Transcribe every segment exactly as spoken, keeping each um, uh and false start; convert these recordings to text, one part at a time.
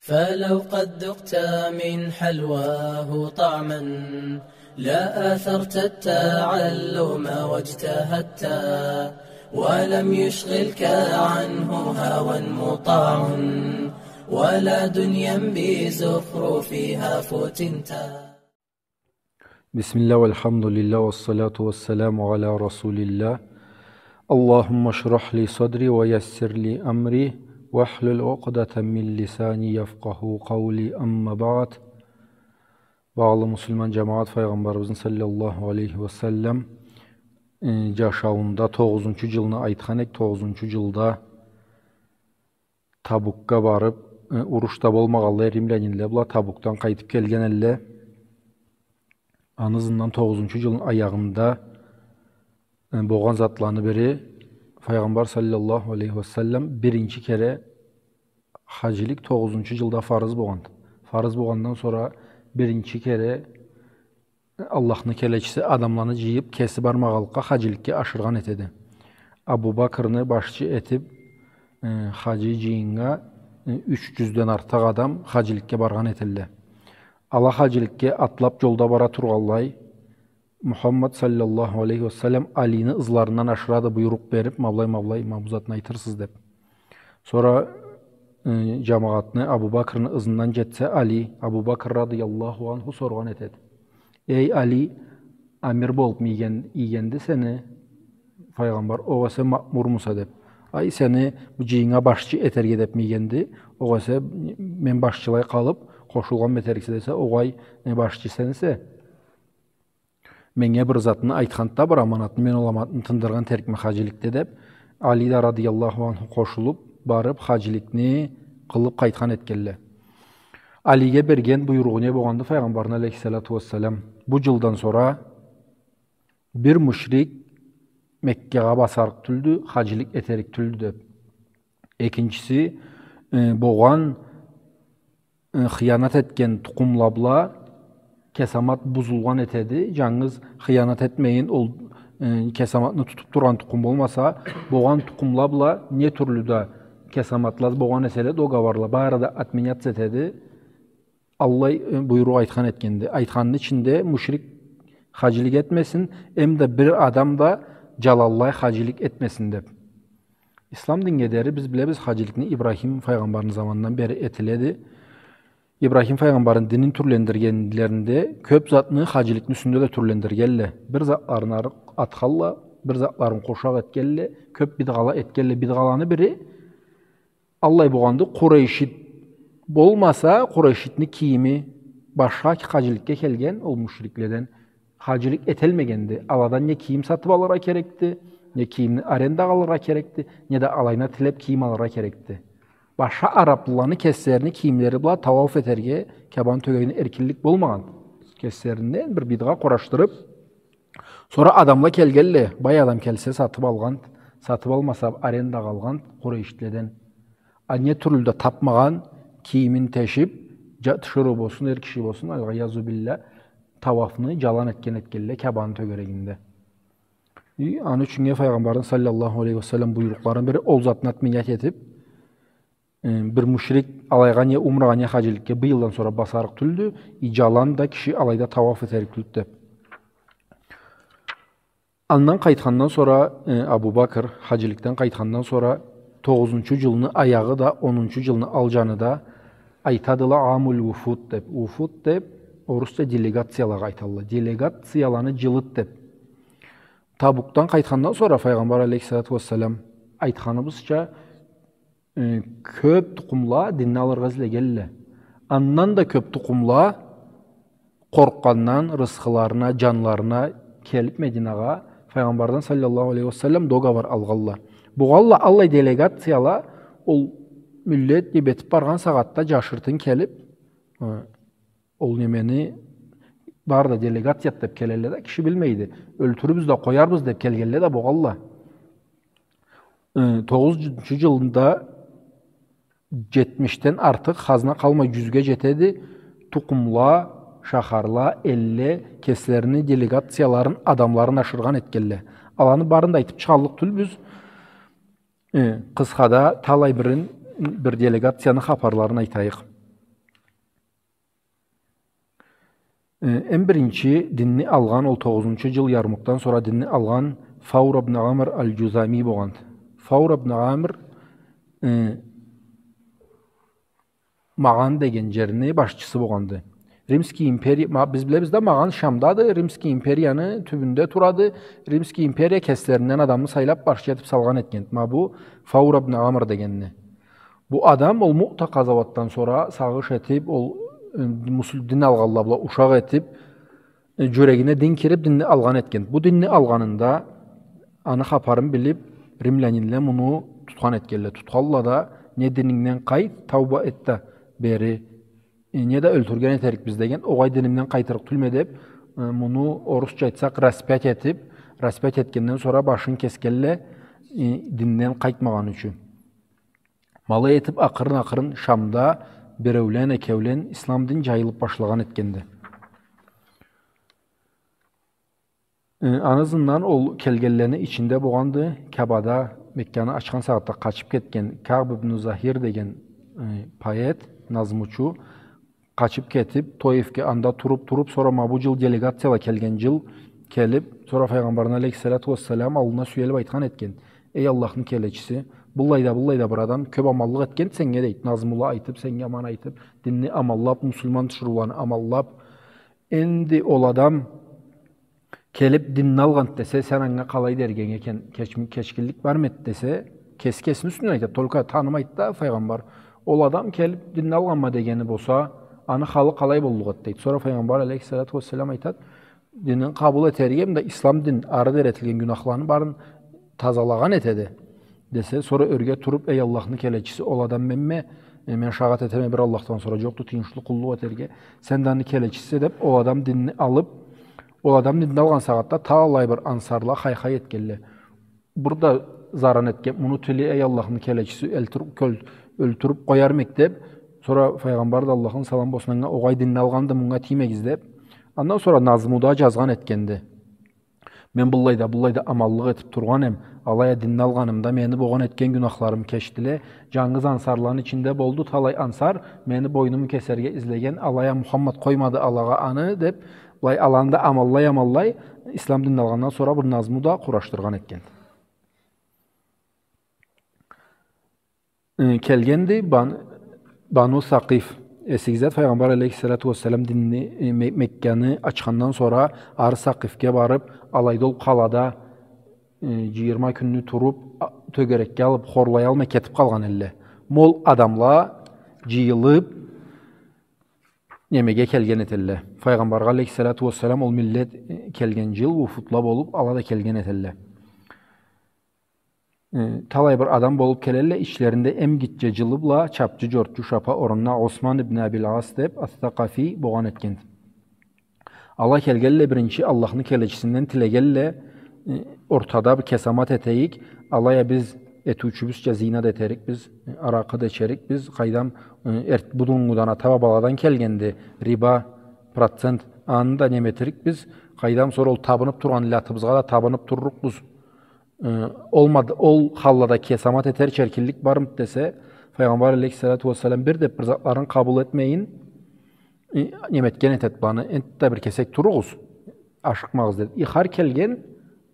فلو قد ذقت من حلواه طعما لآثرت التعلم واجتهدت، ولم يشغلك عنه هوى مطاع ولا دنيا بزخرفها فتنت. بسم الله والحمد لله والصلاة والسلام على رسول الله. اللهم اشرح لي صدري ويسر لي أمري واحلل عقدة من لساني يفقهوا قولي. أما بعد. Багъалы муслиман джамагъат, Файгъамбарыбызны саллаллаху алейхи ва саллам, э, джашауунда тогъузунчу джылны айтхан эк, тогъузунчу джылда Табукга барыб, э, уруш да болмагъанлай, римлянинле бла Табукдан къайтыб келген элле. Аны ызындан тогъузунчу джылны аягъында, э, богъан затланы бири, Файгъамбар саллаллаху алейхи ва саллам биринчи кере хаджилик тогъузунчу джылда фарыз богъан. Фарыз богъандан сора биринчи кере Аллахны келечиси адамланы джыйыб, кеси бармагъанлыкъгъа хаджиликге ашыргъан этеди. Абу Бакрны башчы этиб, э, хаджи джыйыннга, э, юч джюзден артыкъ адам хаджиликге баргъан этелле. Ала хаджиликге атлаб джолда бара тургъанлай, Мухаммад саллаллаху алейхи ва саллам Алини ызларындан ашырады, буйрукъ бериб, ма былай, ма былай, ма бу затны айтырсыз деб. Сора, э, джамагъатны Абу Бакрны ызындан джетсе Али, Абу Бакр радыяллаху анху соргъан этеди: «Эй, Али, амир болуб ийген, ийгенди сени Файгъамбар, огъесе маъмурмуса?» — деб. «Ай, сени бу джыйыннга башчы этерге деб ийгенди, огъесе мен башчылай къалыб, къошулгъанмы этериксе?» — десе, «Огъай, э, башчы сенсе». Меннге бир затны айтханды да, бир аманатны, мен ол аманатны тындыргъан этерикме хаджиликде, деб, Али да радыяллаху анху къошулуб, барыб, хаджиликни къылыб къайтхан этгелле. Алиге берген буйругъу не богъанды Файгъамбарны алейхиссалату вассалам? Бу джылдан сора бир мушрик Меккагъа басарыкъ тюлдю, хаджилик этерик тюлдю, деб. Экинчиси, э, богъан, э, хыянат этген тукъумла бла кесамат бузулгъан этеди. Джангыз хыянат этмейин, ол, э, кесаматны тутуб тургъан тукъум болмаса, богъан тукъумла бла не тюрлю да кесаматла богъан эселе, договорла, бары да отменяться этеди. Аллай, э, буйругъу айтхан этгенди. Айтханны ичинде мушрик хаджилик этмесин, эм да бир адам да джаланлай хаджилик этмесин деб. Ислам диннге дери, биз билебиз, хаджиликни Ибрахим файгъамбарны заманындан бери этиледи. Ибрахим файгъамбарны динин тюрлендиргенлеринде кёб затны хаджиликни юсюнде да тюрлендиргелле. Бир затларын арыкъ атхалла, бир затларын къошакъ этгелле, кёб бидгъала этгелле. Бидгъаланы бири аллай богъанды, къурайшит болмаса, къурайшитни кийими, башха хаджиликге келген ол мушрикледен хаджилик этелмегенди. Аладан не кийим сатыб алыргъа керекди, не кийимни арендагъа алыргъа керекди, не да алайына тилеб кийим алыргъа керекди. Башха араблыланы кеслерини кийимлери бла тауаф этерге Кябаны тёгерегинде эркинлик болмагъан. Кеслеринден бир бидгъа къурашдырыб, сора адамла келгелле, бай адам келсе, сатыб алгъан, сатыб алмаса, арендагъа алгъан къурайшитледен. А не тюрлю да табмагъан, кийимин тешиб, джа-, тиширыу болсун, эр киши болсун, аль-гъиязу билля, тауафны джалан этген этгелле Кябаны тёгерегинде. И аны ючюннге файгъамбарны саллаллаху алейхи ва саллам буйрукъларыны бири, ол затны отменять этиб, э, бир мушрик алайгъа не умрагъа, не хаджиликге быйылдан сора басарыкъ тюлдю, и джалан да киши алайда тауаф этерик тюлдю деб. Андан къайтхандан сора, э, Абу Бакр, хаджиликден къайтхандан сора, тогъузунчу джылны аягъы да, онунчу джылны ал джаны да айтадыла амуль вуфуд деб. Вуфуд деб орусча делегациялагъа айталла. Делегацияланы джылыды деб. Табукдан къайтхандан сора файгъамбар алейхиссалату вассалам, айтханыбызча, э, кёб тукъумла динни алыргъа излегелле. Андан да кёб тукъумла къоркъгъандан рысхыларына, джанларына келиб Мединагъа, файгъамбардан саллаллаху алейхи ва саллам договор алгъалла. Богъалла аллай делегацияла, ол миллет эбетиб баргъан сагъатда джашыртын келиб, э, ол немени, бары да делегацияды деб келелле да, киши билмейди. Ёлтюрюрбюз да къоярбыз деб келгелле да богъалла. Э, тогъузунчу джылында джетмишден артыкъ, хазна къалмай джюзге джетеди, тукъумла, шахарла, элле кеслерини делегацияларын, адамларын ашыргъан этгелле. Аланы барын да айтыб чыгъаллыкъ тюлбюз. Э, къысхада талай бирин, бир делегацияны хапарларын айтайыкъ. Э, эм биринчи динни алгъан, ол тогъузунчу джыл Ярмукдан сора динни алгъан Фаур ибн Амр аль-Джузами болгъанды. Фаур ибн Амр, э, Магъан деген джерни башчысы болгъанды. Римский империя, ма-, биз билебиз да, Магъан Шамдады, Римский империяны тюбюнде турады. Римский империя кеслеринден адамны сайлап башчы этип салгъан этгенди. Ма бу Фаур ибн Амр дегенни. Бу адам ол Муъта къазауатдан сора сагъыш этип, ол, э, мусул-, дин алгъанла бла ушакъ этип, э, джюрегине дин кирип, динни алгъан этген. Бу динни алгъанында аны хапарын билип, римлянинле муну тутхан этгенле. Тутханла да, не динингден къайт, тауба эт да бери, э, не да ёлтюрген этерикбиз деген, огъай, динимден къайтырыкъ тюлме деп, э, муну, орусча айтсакъ, распять этип, распять этгенден сора башын кесгенле, э, динден къайтмагъан ючюн. Ма алай этип, акъырын-акъырын Шамда биреулен, экеулен ислам дин джайылып башлагъан этгенди. Э, аны ызындан ол келгенлени ичинде болгъанды, Каабада, Мекканы ачхан сагъатда къачып кетген Кааб ибн Захир деген, э, поэт, назмучу, къачып кетип, Тоифге анда туруп, туруп, сора ма бу джыл делегацияла келген джыл келип, сора Файгъамбарны алейхиссалату уассалам аллына сюелип айтхан этген: «Эй Аллахны келечиси, быллай да, быллай да бир адам кёп аманлыкъ этген сеннге», — дейди. Назмула айтып, сеннге аман айтып, динни аманлап, муслиман тиширыуланы аманлап. Энди ол адам келип динни алгъанды десе, сен анга къалай дерге экен, кеч-, кечгинлик бармы эди десе, кеси кесини юсюнден айтады, только танымайды да Файгъамбар. Ол адам келип динни алгъанма дегени болса, аны халы къалай боллукъ эди, дейди. Сора Файгъамбар алейхиссалату уассалам айтады: «Динин къабыл этерге, мында ислам дин, ары дери этилген гюнахланы барын тазалагъан этеди», — десе, сора ёрге туруп: «Эй Аллахны келечиси, ол адам менме, э, мен шагъат этеме, бир Аллахдан сора джокъду тыйыншлы къуллукъ этерге, сен да аны келечисисе», — деп, ол адам динни алып, ол адам динни алгъан сагъатда талай бир ансарла хай-хай этгенле. Бир да заран этген, муну тили, эй Аллахны келечиси, ёлтюрюп, кёл-, ёлтюрюп къоярмыды деп, сора Файгъамбар да, Аллахны саламы болсун анга, огъай, динни алгъанды, мунга тиймегиз деп. Андан сора назмуда джазгъан этгенди. Мен быллай да, быллай да аманлыкъ этип тургъан эм, алай а динни алгъанымда мени болгъан этген гюнахларым кечдиле. Джангыз ансарланы ичинде болду талай ансар, мени бойнуму кесерге излеген, алай а Мухаммад къоймады алагъа аны, деп, былай аланы да аманлай-аманлай, ислам динни алгъандан сора бир назму да къурашдыргъан этген. Э, келгенди Бан-, Бану Сакъиф. Эсигиздеди, Файгъамбар алейхиссалату уассалам динни, э, Ме-, Мекканы ачхандан сора ары Сакъифге барып, алайда ол къалада, э, джыйырма кюнню туруп, а, тёгерекге алып, хорлаялмай кетип къалгъан элле. Ма ол адамла джыйылып, немеге келген этелле. Файгъамбаргъа алейхиссалату уассалам ол миллет, э, келген джыл, вуфутла болуп, ала да келген этелле. Э, талай бир адам болуп келелле, ичлеринде эм гитче джылы бла чапчы-джортчу шапа орнуна Осман ибн Абил Ас деп Ас-Сакъафи болгъан этгенди. Ала келгелле, биринчи Аллахны келечисинден тилегелле, э, ортада бир кесамат этейик, алай а биз этиучюбюзча зина да этерикбиз, э, аракъы да ичерикбиз, къайдам, э, эрт-, будуннгудан, ата-бабаладан келгенди риба, процент, аны да неме этерикбиз, къайдам, сора ол табынып тургъан латыбызгъа да табынып турлукъбуз. Э, олмады, ол халлада кесамат этерча эркинлик бармыды десе, Файгъамбар алейхиссалату уассалам бир да бир затларын къабыл этмейин, э, неме этген этед быланы, энтда бир кесек туругъуз, ашыкъмагъыз, деди. И хар келген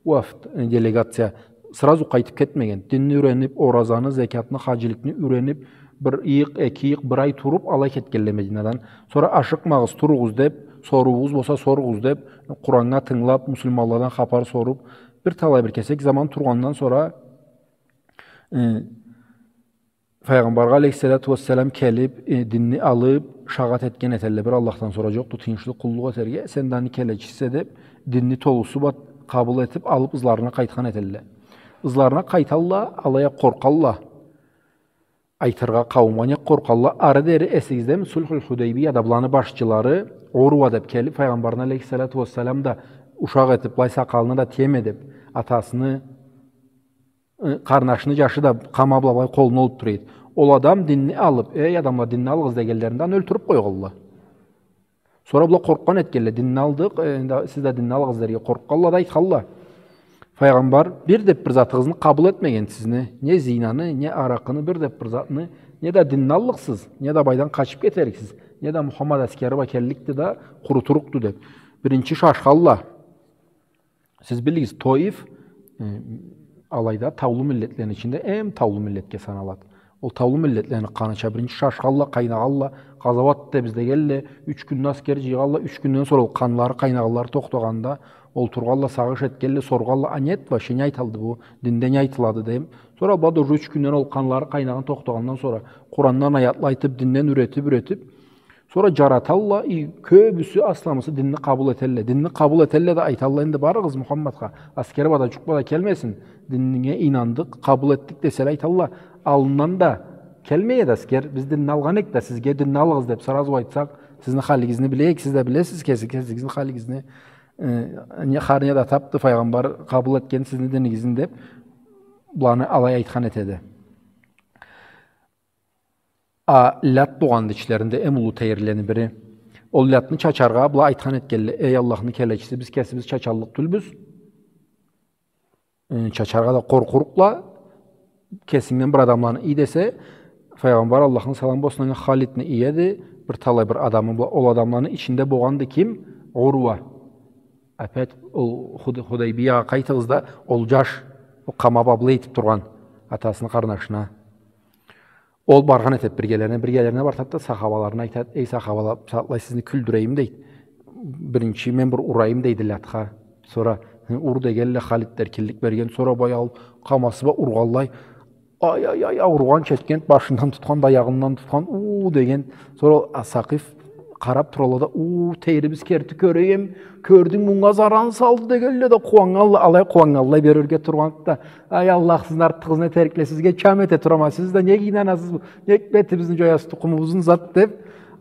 уафд, э, делегация сразу къайтып кетмеген. Динни юренип, оразаны, зекятны, хаджиликни юренип, бир ыйыкъ, эки ыйыкъ, бир ай туруп, алай кетгелле Мединадан. Сора ашыкъмагъыз, туругъуз деп, сорууугъуз болса соругъуз деп, Къураннга тынгылап, муслиманладан хапар соруп, бир талай бир кесек заман тургъандан сора, э, Файгъамбаргъа алейхиссалату уассалам келип, э, динни алып, шагъат этген этелле, бир Аллахдан сора джокъду тыйыншлы къуллукъ этерге, сен да аны келечисисе деп, динни толусу бла къабыл этип, алып, ызларына къайтхан этелле. Ызларына къайталла, алай а къоркъалла. Айтыргъа къауумгъа нек къоркъалла, ары дери эсигиздеми, Сулхул Худейбияда быланы башчылары Урва деп келип, Файгъамбарны алейхиссалату уассалам да ушакъ этип, былай сакъалына да тиеме деп, атасыны, ы, къарнашыны джашы да къама бла былай къолуна алып тура эди. Ол адам динни алып, эй, адамла, динни алыгъыз дегенлеринде, аны ёлтюрюп къойгъалла. Сора была къоркъгъан этгелле, динни алдыкъ, э, энди сиз да динни алыгъыз дерге къоркъгъалла да айтхалла. Файгъамбар бир да бир затыгъызны къабыл этмеген сизни, не зинаны, не аракъыны, бир да бир затны, не да динни аллыкъсыз, не да былайдан къачып кетериксиз. Неда Мухаммад аскери бла келликди да, къурутурукъду деб. Биринчи шашхалла. Сиз билигиз, Тоиф, э, алайда таулу миллетлени ичинде эм таулу миллетге саналады. Ол таулу миллетлени къаныча биринчи шашхалла, къайнагъалла, къазауат дебиз дегелле, юч кюнню аскер джыйгъалла, юч кюнден сора ол къанлары, къайнагъанлары тохтагъанда, олтургъалла, сагъыш этгелле, соргъалла, а не эт, вообще не айталды бу, динде не айтылады деб. Сора бла да уже юч кюнден ол къанлары къайнагъан тохтагъандан сора, Къурандан аятла айтыб, динден юретиб, юретиб, сора джараталла, и кёбюсю, асламысы динни къабыл этелле. Динни къабыл этелле да айталла, энди барыгъыз Мухаммадха, аскери бла да, джукъ бла да келмесин, дининге ийнандыкъ, къабыл этдик деселе айталла, аллындан да келмей эди аскер, биз динни алгъан эдик да, сизге динни алыгъыз деб сразу айтсакъ, сизни халигизни биле эдик, сиз да билесиз кеси-, кесигизни халигизни, э, не, хар неда табды, файгъамбар къабыл этген сизни динигизни деб, буланы алай айтхан этеди. А лят болгъанды ичлеринде эм уллу тейрилени бири. Ол лятны чачаргъа была айтхан этгелле: «Эй Аллахны келечиси, биз кесибиз чачаллыкъ тюлбюз. Э, чачаргъа да къоркъурукъла, кесингден бир адамланы ий», — десе, файгъамбар, Аллахны саламы болсун анга, Халидни иеди, бир талай бир адамы бла. Ол адамланы ичинде болгъанды ким? Уруа. Опять ол Худ-, Худайбиягъа къайтыгъыз да, ол джаш, ол къамаб абла этиб тургъан атасыны къарнашына. Ол баргъан этед биргелерине, биргелерине бартад да, сахабаларына айтад: «Эй, сахабала, сагъатлай сизни кюлдюрейим», — дейд. «Биринчи мен бир урайым», — дейди лятха. Сора, хы, ур дегелле, Халид да эркинлик берген. Сора бая ол къамасы бла ургъанлай. Ай, ай, ай, ай, ургъан, четген, башындан тутхан, аягъындан тутхан, уу деген. Сора ол Сакъиф къараб туралла да: «Уу, тейрибиз керти кёре эм, кёрдюнг, мунга заран салды», — дегелле да къууаннгалла, алай къууаннгаллай берирге тургъанды да. «Ай Аллах, сизни артыгъызны этерикле, сизге чам эте турама, сиз да нек ийнанасыз, нек бетибизни джоясыз, тукъумубузну зат», — деб,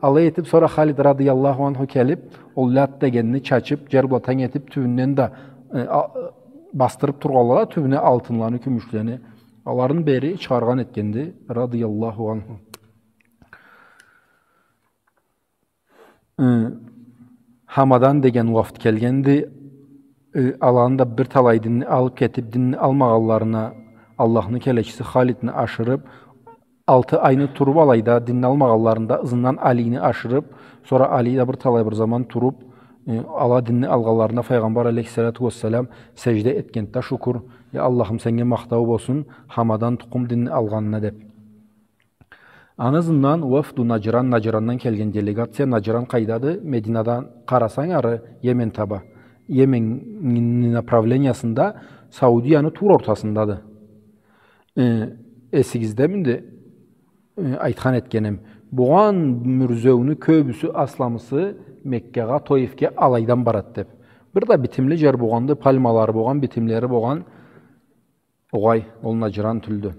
алай этиб, сора Халид радыяллаху анху келиб, ол лят дегенни чачыб, джер бла танг этиб, тюбюнден да, э, а-, басдырыб тургъалла да, тюбюне алтынланы, кюмюшлени, аларын бери чыгъаргъан этгенди, радыяллаху анху. Э, Хамадан деген уафд келгенди. Э, аланы да бир талай динни алыб кетиб, динни алмагъанларына Аллахны келечиси Халидни ашырыб, алты айны туруб алайда, динни алмагъанларында ызындан Алийни ашырыб, сора Алий да бир талай бир заман туруб, э, ала динни алгъанларында файгъамбар алейхиссалату уассалам сежде этгенди да, шукур, я Аллахым, сеннге махтау болсун, Хамадан тукъум динни алгъанына деб. Аны ызындан уафду Наджран, Наджрандан келген делегация. Наджран къайдады? Мединадан къарасанг ары, Йемен таба. Йеменни направлениясында, Саудияны туура ортасындады. Э, эсигиздемиди, э, айтхан этгеним, болгъан мюрзеуню кёбюсю, асламысы Меккагъа, Тоифге алайдан барад деб. Бир да битимли джер болгъанды, пальмалары болгъан, битимлери болгъан. Огъай, ол Наджран тюлдю.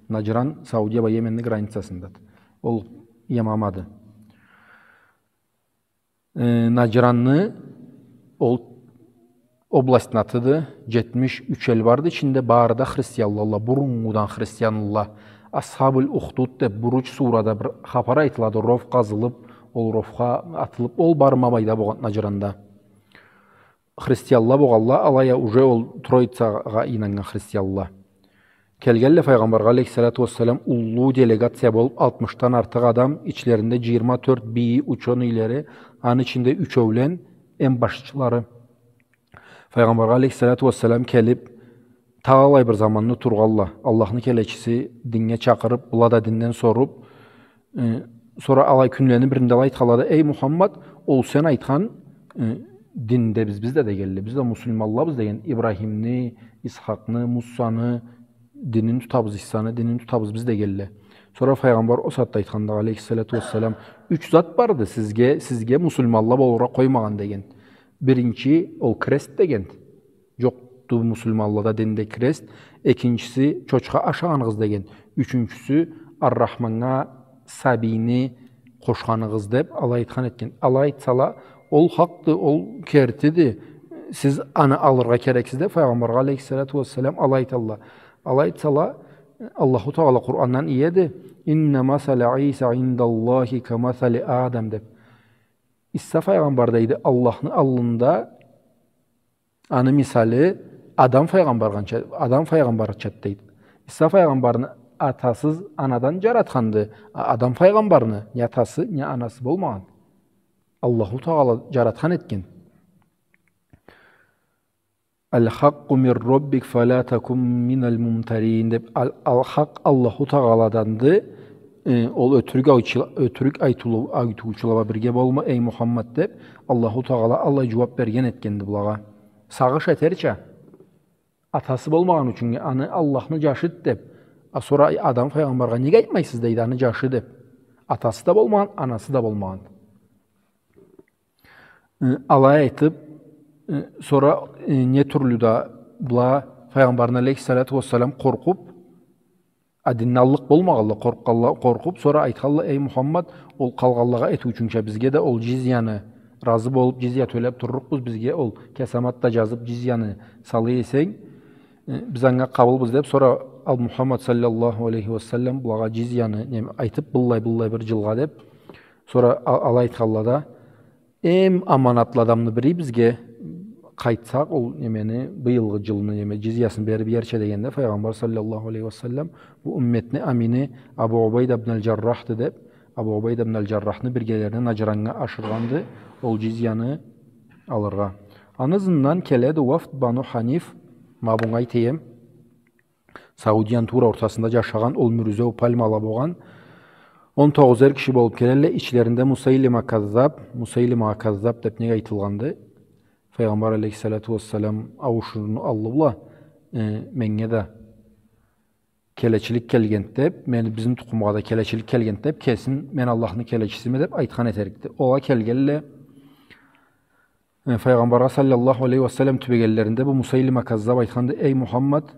Наджран Саудия бла Йеменни границасындады. Ол Ямамады. Э, Наджранны ол областьны атыды, джетмиш юч эл барды ичинде, бары да христианлалла, буруннгудан христианлалла. Асхабуль Ухдуд деб Буруч сурада бир хапар айтылады, ров къазылыб, ол ровха атылыб, ол бары ма былайда болгъан Наджранда. Христианла болгъалла, алай а уже ол Троицагъа ийнаннган христианла. Келгелле файгъамбаргъа алейхиссалату уассалам уллу делегация болуб, алтмышдан артыкъ адам, ичлеринде джыйырма тёрт бийи, учёныйлери, аны ичинде ючеулен эм башчылары. Файгъамбаргъа алейхиссалату уассалам келиб, талай бир заманны тургъалла. Аллахны келечиси диннге чакъырыб, была да динден соруб, э, сора алай кюнлени биринде алай айтханла да: «Эй Мухаммад, ол сен айтхан, э, диндебиз биз да», — дегелле. «Биз да муслиманлабыз», — деген. «Ибрахимни, Исхакъны, Мусаны динин тутабыз, Исаны динин тутабыз биз», — дегелле. Сора файгъамбар ол сагъатда айтханды, алейхиссалату уассалам: «Юч зат барды сизге, сизге муслиманла болургъа къоймагъан», — деген. Биринчи, ол крест деген. Джокъду муслиманлада, динде крест. Экинчиси, чочха ашагъаныгъыз деген. Ючюнчюсю, Ар-Рахманнга сабийни къошханыгъыз деб, алай айтхан этген. Алай айтсала, ол хакъды, ол кертиди. Сиз аны алыргъа керексиз деб, файгъамбаргъа алейхиссалату уассалам алай айталла. Алай айтсала, Аллаху Тагъала Къурандан иеди: «Инна масала Иса индаллахи ка масали Адам», — деб. Иса файгъамбар, дейди, Аллахны аллында аны мисали Адам файгъамбаргъанча, Адам файгъамбарчады, дейди. Иса файгъамбарны атасыз анадан джаратханды, а Адам файгъамбарны не атасы, не анасы болмагъан. Аллаху Тагъала джаратхан этген. «Аль-хакъкъу мин Роббик, фаля такун миналь мумтарин», — деб, ал-, ал-хакъ Аллаху Тагъаладанды, э, ол ётюрюк айчы-, ётюрюк айтыу-, айтыучула бла бирге болма, эй Мухаммад, деб, Аллаху Тагъала аллай джууаб берген этгенди булагъа. Сагъыш этерча, атасы болмагъан ючюн, аны Аллахны джашыды деб, а сора Адам файгъамбаргъа: «Неге айтмайсыз, — дейди, — аны джашы?» — деб. Атасы да болмагъан, анасы да болмагъан. Э, алай айтыб, э, сора, э, не тюрлю да была файгъамбарны, алейхиссаляту уассалям, къоркъуб, а динни аллыкъ болмагъанла, къоркъгъанла, къоркъуб, сора айтханла: «Эй Мухаммад, ол къалгъанлагъа этиучюнча, бизге да ол джизьяны, разы болуб, джизья тёлеб турлукъбуз, бизге ол кесамат да джазыб, джизьяны сала эсенг, э, биз анга къабылбыз», — деб, сора ал Мухаммад саллаллаху алейхи уа саллам булагъа джизьяны, неме, айтыб, быллай, быллай бир джылгъа деб, сора а-, алай айтханла да, «Эм аманатлы адамны бири бизге, къайтсакъ, ол немени, быйылгъы джылны, неме, джизьясын бериб иерча», — дегенде, файгъамбар саллаллаху алейхи уа саллам, бу умметни амини Абу Убайда ибн аль-Джаррахды деб, Абу Убайда ибн аль-Джаррахны биргелерине Наджраннга ашыргъанды ол джизьяны алыргъа. Аны ызындан келеди уафд Бану Ханиф, ма бунга айтайым. Саудияны туура ортасында джашагъан, ол мюрюзеу пальмала болгъан. Он тогъузар киши болуб келелле, ичлеринде Мусайлима Каззаб, Мусайлима Каззаб деб неге айтылгъанды? Файгъамбар алейхиссаляту уассалам ауушууну аллы бла, э, меннге да келечилик келгенди деб, мени, бизни тукъумгъа да келечилик келгенди деб, кесин, «Мен Аллахны келечисиме», — деб айтхан этерикди. Ол а келгелле, Э, Файгъамбаргъа саллаллаху алейхи уа саллам тюбегенлеринде бу Мусайлима Каззаб айтханды: «Эй Мухаммад,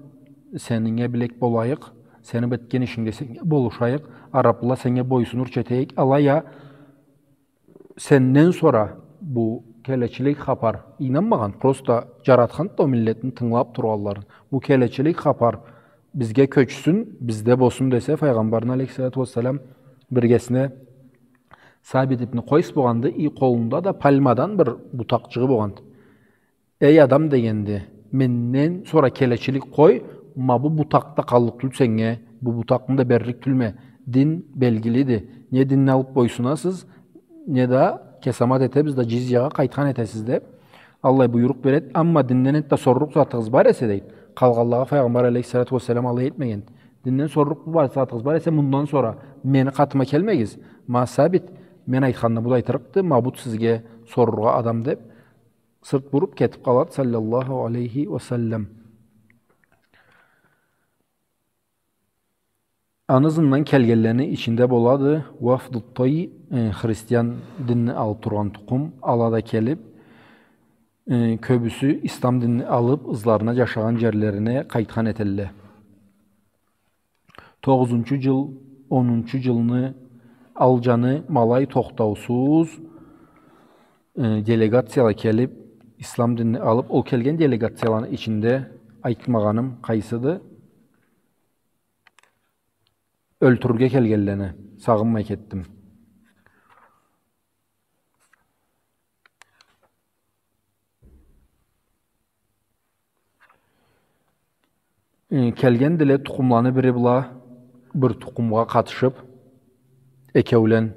сенинге билек болайыкъ, сени бу этген ишингде сеннге болушайыкъ, араплыла сеннге бойсунурча этейик, алай а сенден сора бу келечилик хапар, ийнанмагъан, просто джаратханды ол миллетни тынгылаб тургъанларын, бу келечилик хапар бизге кёчсюн, бизде болсун», — десе, Файгъамбарны алейхиссаляту уассалам биргесине Сабит ибн Къойс болгъанды, и къолунда да пальмадан бир бутакъчыгъы болгъанды. «Эй адам, — дегенди, — менден сора келечилик къой, ма бу бутакъ да къаллыкъ тюл сеннге, бу бутакъны да берлик тюлме, дин белгилиди. Не динни алыб бойсунасыз, не да кесамат этебиз да джизьягъа къайтхан этесиз», — деб, аллай буйрукъ береди. «Амма динден энтда сорлукъ затыгъыз бар эсе, — дейди, — къалгъанлагъа Файгъамбар алейхиссаляту уассалам алай этмегенди. Динден сорлукъ ба-, затыгъыз бар эсе, мындан сора мени къатыма келмегиз. Ма Сабит, мен айтханны бу да айтырыкъды, ма бу сизге сорургъа адам», — деб, сырт буруб кетиб къалады, саллаллаху алейхи уа саллам. Аны ызындан келгенлени ичинде болады Вафду Тай, э, христиан динни алыб тургъан тукъум, ала да келиб, э, кёбюсю ислам динни алыб, ызларына джашагъан джерлерине къайтхан этелле. Тогъузунчу джыл, онунчу джылны алджаны ма алай тохтаусуз, э, делегацияла келиб, ислам динни алыб, ол келген делегацияланы ичинде айтмагъаным къайсыды? Ёлтюрюрге келгенлени, сагъынмай кетдим. Э, келгендиле тукъумланы бири бла бир тукъумгъа къатышыб, экеулен,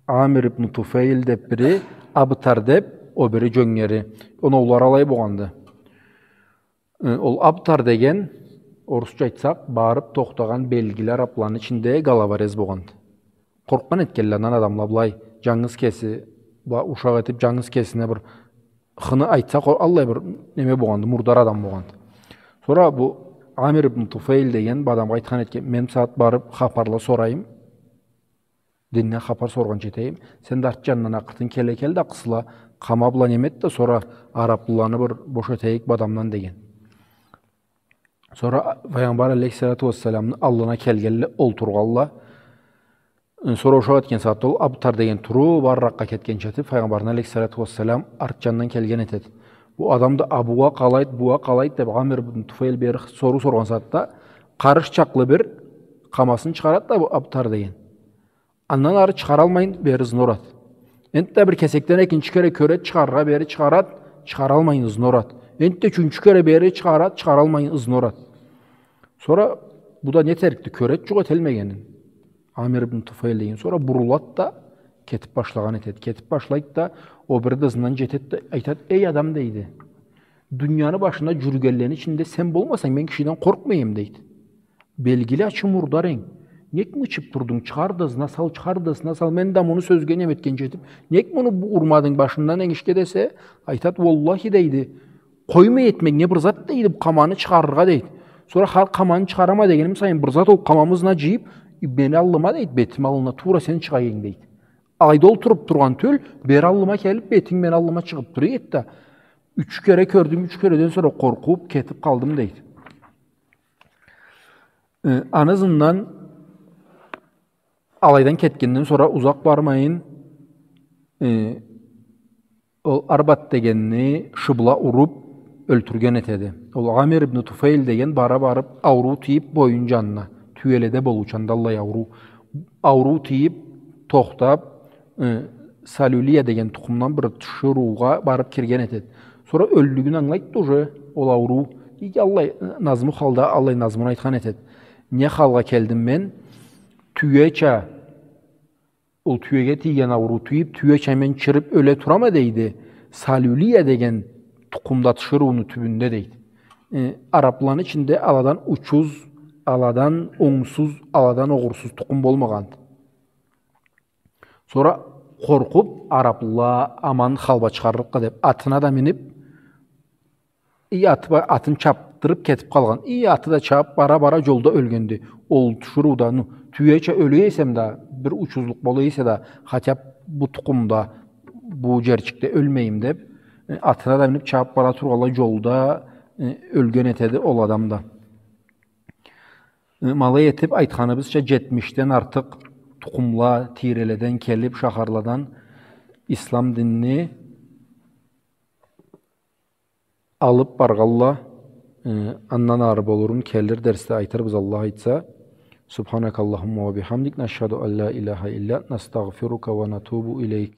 Амир ибн Туфейл деб бири, Абтар деб, о бири джёнгери. Оноулары алай болгъанды. Э, ол Абтар деген, орусча айтсакъ, барыб тохтагъан белгили арабланы ичинде головорез болгъанды. Къоркъгъан этгелле андан адамла, былай, джангыз кеси, бла-, ушакъ этиб, джангыз кесине бир хыны айтса, къор-, аллай бир неме болгъанды, мурдар адам болгъанды. Сора бу Амир ибн Туфейл деген бу адамгъа айтхан этген: «Мен бусагъат барыб хапарла сорайым. Динден хапар соргъанча этейим. Сен да арт джанындан акъыртын келе кел да, къысыла, къама бла неме эт да, сора араблыланы бир бош этейик бу адамдан», — деген. Сора Файгъамбар алейхиссалату уассаламны аллына келгелле, олтургъалла. Сора ушакъ этген сагъатда ол Абтар деген туруб, арыракъгъа кетгенча этиб, Файгъамбарны алейхиссалату уассалам арт джанындан келген этеди. Бу адам да: «А, бу а къалайды, бу а къалайды», — деб, Амир ибн Туфейл бери соруу соргъан сагъатда, къарыш чакълы бир къамасын чыгъарады да бу Абтар деген. Андан ары чыгъаралмайын, бери ызына урады. Энтда бир кесекден экинчи кере кёреди чыгъарыргъа, бери чыгъарады, чыгъаралмайын, ызына урады. Энтда ючюнчю кере бери чыгъарады, чыгъаралмайын, ызына урады. Сора бу да не этерикди, кёреди джукъ этелмегенин. Амир ибн Туфейл деген. Сора бурулады да, Кетип башлагъан этед. Кетип башлайд да, о бир да ызындан джетед да, айтад: «Эй адам, — дейди, — дунияны башында джюрюгенлени ичинде сен болмасанг, мен кишиден къоркъмайма», — дейд. «Белгили ачы мурдар энг. Нек мычып турдунг? Чыгъар да ызына сал, чыгъар да ызына сал. Мен да муну сёзге неме этгенча этип, нек муну бу-, урмадынг башындан энгишге?» — десе, айтад: «Уаллахи, — дейди, — къоймай этмегиме бир зат, — дейди, — бу къаманы чыгъарыргъа», — дейд. Сора хар къаманы чыгъарама дегеним сайын, бир зат ол къамамы ызына джыйып, «Мени аллыма, — дейд, — бетим аллына туура сен чыгъа энг», — дейд. Алайда олтуруп тургъан тюл, бери аллыма келип, бетинг мени аллыма чыгъып тура эди да. Юч кере кёрдюм, юч кереден сора къоркъуп кетип къалдым, дейди. Э, аны ызындан алайдан кетгенден сора узакъ бармайын, э, ол Арбат дегенни шыбла уруп, ёлтюрген этеди. Ол Амир ибн Туфейл деген бара барып, ауруу тийип, боюн джанына, тюеледе болуучанды аллай ауруу. Ауруу тийип, тохтап, э, Салюлия деген тукъумдан бир тиширыугъа барып кирген этед. Сора ёллюгюн ангылайд да уже ол ауруу. И аллай, э, назму халда аллай назмуну айтхан этед. Не халгъа келдим мен? Тюеча, ол тюеге тийген ауруу тийип, тюеча мен чирип ёле турама, дейди. Салюлия деген тукъумда тиширыуну тюбюнде, дейди. Э, арапланы ичинде аладан учуз, аладан онгсуз, аладан огъурсуз тукъум болмагъанды. Сора къоркъуп, арапла аман халба чыгъаррыкъла деп, атына да минип, и аты ба-, атын чапдырып кетип къалгъан. И аты да чабып, бара-бара джолда ёлгенди. Ол тиширыуда, ну, тюеча ёле эсем да, бир учузлукъ бола эсе да, хотя бу тукъумда, бу джерчикде ёлмейим деп, э, атына да минип чабып бара тургъанлай джолда, э, ёлген этеди ол адам да. Э, ма алай этип, айтханыбызча, джетмишден артыкъ тукъумла тийреледен келип, шахарладан ислам динни алып баргъанла, э, андан ары болурун келир дерсде айтырбыз, Аллах айтса. سبحانك اللهم وبحمدك، نشهد أن لا إله إلا أنت، نستغفرك ونتوب إليك.